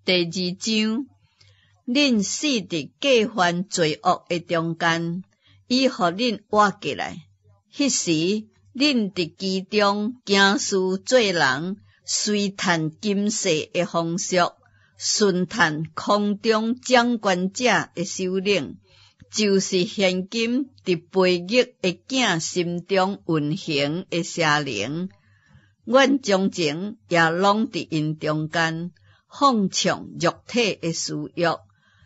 第二章，恁死佇過犯罪惡的中間，伊予恁活過來。彼時，恁佇其中行事做人，隨趁今世的風俗，順趁空中掌權者的首領，就是現今佇悖逆的囝心中運行的邪靈。阮從前也攏佇𪜶中間，放縱肉體的私欲，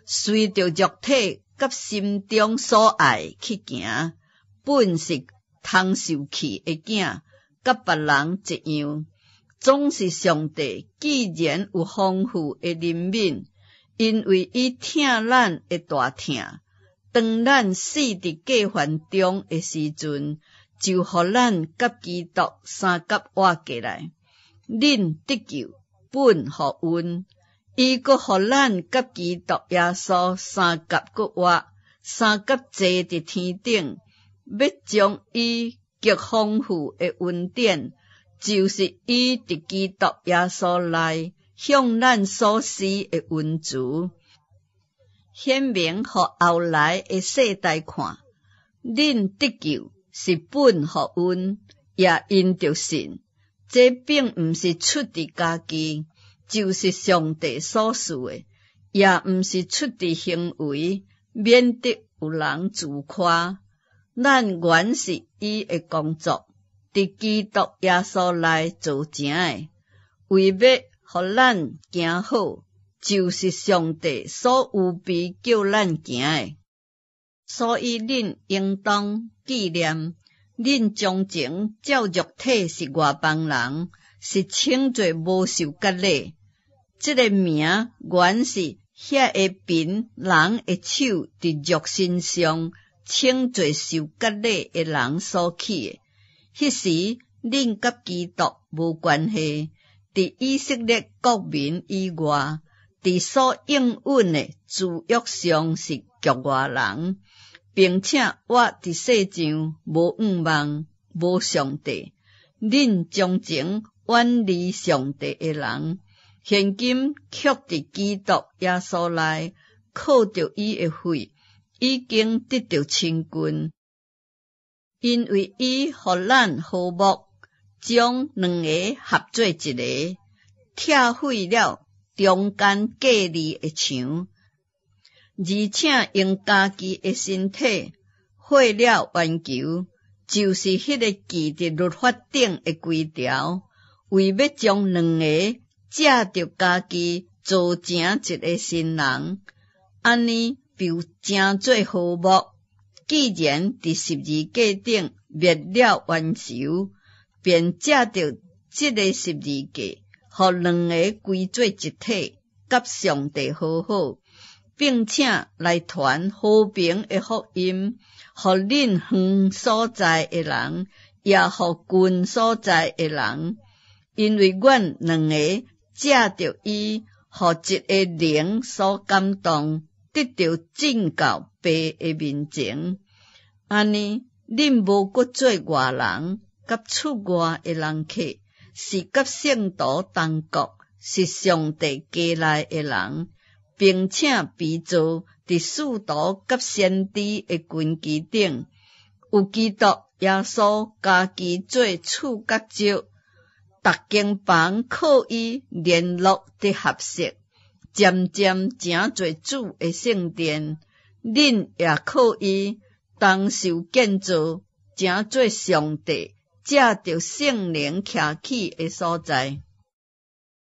隨著肉體佮心中所愛去行，本是通受氣的囝，佮別人一樣。總是上帝既然有豐富的憐憫，因為伊疼咱的大疼，當咱死佇過犯中的時陣，就予咱佮基督相佮活過來。恁得救本乎恩，伊閣予咱佮基督耶穌相佮閣活，相佮坐佇天頂，欲將伊極豐富的恩典，就是伊佇基督耶穌內向咱所施的恩慈，顯明予後來的世代看。恁得救是本乎恩，也因著信。這並毋是出佇家己，就是上帝所賜的，也毋是出佇行為，免得有人自誇。咱原是伊的工作，佇基督耶穌內造成的，為欲予咱行好，就是上帝所預備叫咱行的。所以恁應當紀念，恁從前照肉體是外邦人，是稱做無受割禮。這个名原是遐个憑人的手佇肉身上稱做受割禮的人所起的。彼時，恁佮基督無關係，佇以色列國民以外，佇所應允的諸約上是局外人，並且活佇世上無向望、無上帝。恁從前遠離上帝的人，現今卻佇基督耶穌內，靠著伊的血，已經得著親近。因為伊予咱和睦，將兩个合做一个，拆毀了中間隔離的牆，而且用家己的身體血了冤仇，就是彼个記佇律法頂的規條，為欲將兩个藉著家己造成一个新人，按呢就成做和睦。既然佇十字架頂滅了冤仇，便藉著這个十字架，予兩个歸做一體，佮上帝和好，並且來傳和平的福音，予恁遠所在的人，也予近所在的人。因為阮兩个藉著伊，予一个靈所感動，得著進到父的面前。按呢，恁無閣做外人，佮出外的人客，是佮聖徒同國，是上帝家內的人，並且被造佇使徒佮先知的根基頂，有基督耶穌家己做柱角石，逐間房靠伊聯絡得合適，漸漸成做主的聖殿。恁也靠伊同受建造，成做上帝藉著聖靈徛起的所在。